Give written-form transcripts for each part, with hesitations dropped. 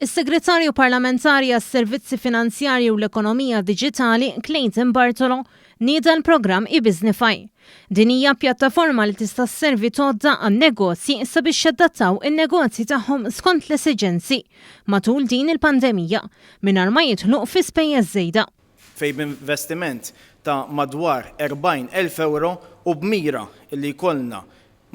Is-Segretarju Parlamentari għas-Servizzi Finanzjarji u l-Ekonomija Diġitali, Clayton Bartolo, nieda l-programm eBiznify. Din hija pjattaforma li tista' sservi t'għodda għan-negozji sabiex jadattaw in-negozji tagħhom skont l-esiġenzi matul din il-pandemija, mingħajr ma jidħlu fi spejjeż żejda. Fejn b'investiment ta' madwar 40,000 ewro u b'mira li jkollna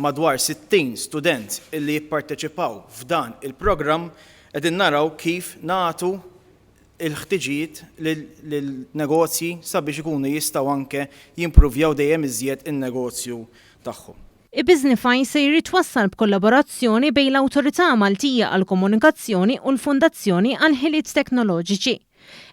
madwar 60 student illi jipparteċipaw f'dan il-programm, qegħdin naraw kif nagħtu l-ħtiġijiet lin-negozji sabiex ikunu jistgħu anke jimpruvjaw dejjem iżjed in-negozju tagħhom. E-Biznify se jitwassal b'kollaborazzjoni bejn l-Awtorità Maltija għall-Komunikazzjoni u l-Fondazzjoni għall-Ħiliet Teknoloġiċi.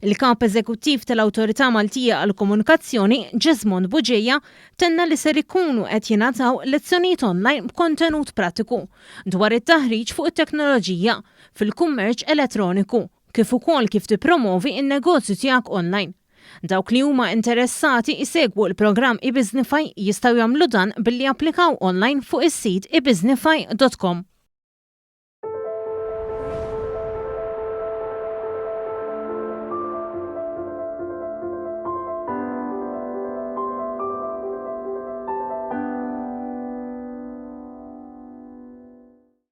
Il-Kap Eżekuttiv tal-Awtorità Maltija għall-Komunikazzjoni, Jesmond Bugeja, tenna li ser ikunu qed jingħataw lezzjonijiet online b'kontenut pratiku dwar it-taħriġ fuq it-teknoloġija fil-kummerċ elettroniku kif ukoll kif tippromovi n-negozju tiegħek online. Dawk li huma interessati jsegwu l-programm eBiznify jistgħu jagħmlu dan billi japplikaw online fuq is-sit ebiznify.com.